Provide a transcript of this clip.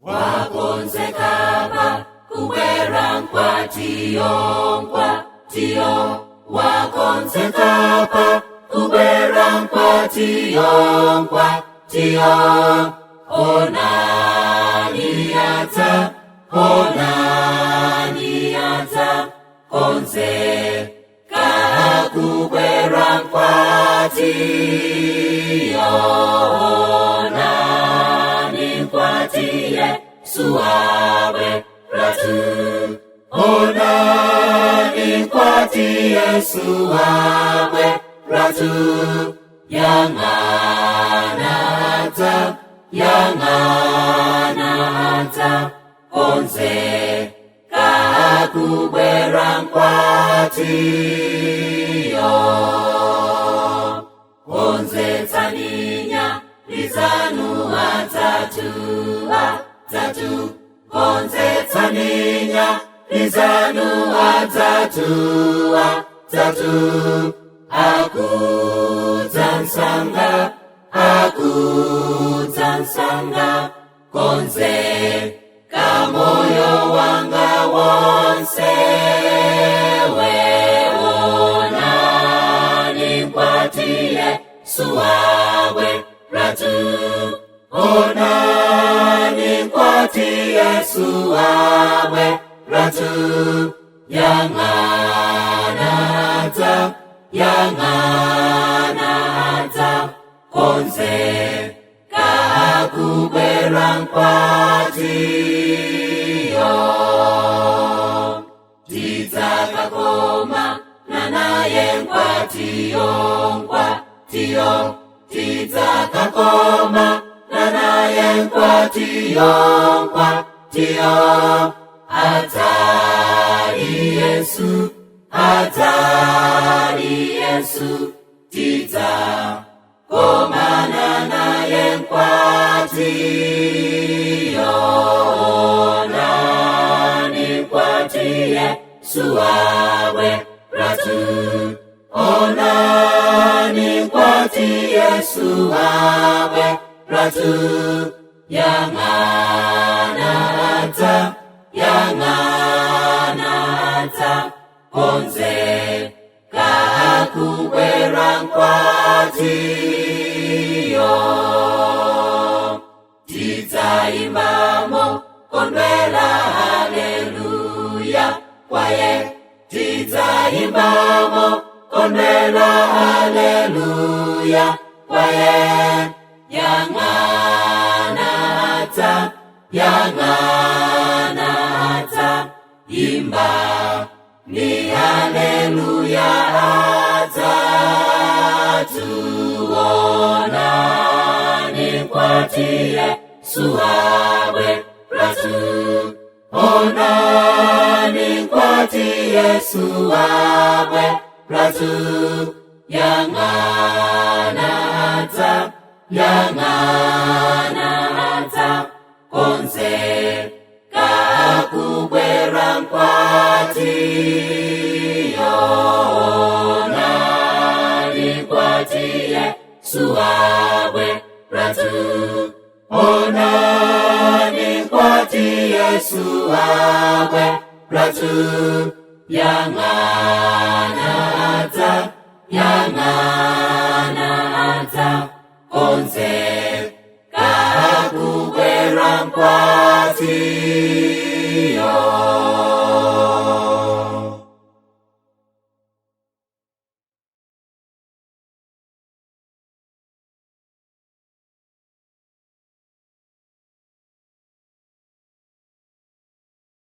Wakonzekapa kubwera mkwatiyo, mkwatiyo. Wakonzekapa kubwera mkwatiyo, mkwatiyo. Onani adza, onani adza, konzeka kubwera mkwatiyo. Onani mkwati Yesu abweratu. Onani mkwati Yesu abweratu. Yang'ana adza, yang'ana adza, konzeka kubwera mkwatiyo. Konzetsani nyali zanu, adzatu, adzatu. Konzetsani nyali zanu, adzatu, adzatu. Akudza msanga, akudza msanga, konzeka moyo wanga wonse. Onani mkwati Yesu abweratu. Onani mkwati Yesu abweratu. Yang'ana adza, yang'ana adza, konzeka kubwera mkwatiyo. Tidzakakoma nanaye mkwatiyo, mkwatiyo. Tidzakakoma nanaye mkwatiyo, mkwatiyo. Adzali Yesu, adzali Yesu, tidzakomana naye mkwatiyo. Onani mkwati Yesu abweratu. Onani mkwati Yesu abweratu. Yang'ana adza, yang'ana adza, konzeka kubwera mkwatiyo. Tidzaimbamo kondwela haleluya kwaye. Tidzaimbamo kondwela haleluya kwaye. Yang'ana adza, yang'ana adza, imba ni haleluya adzatu. Onani mkwati Yesu abweratu. Onani mkwati Yesu abweratu. Yang'ana adza, yang'ana adza, konzeka kubwera mkwatiyo. Onani mkwati Yesu abweratu. Onani mkwati Yesu abweratu. Yang'ana adza, yang'ana adza, konzeka kubwera mkwatiyo.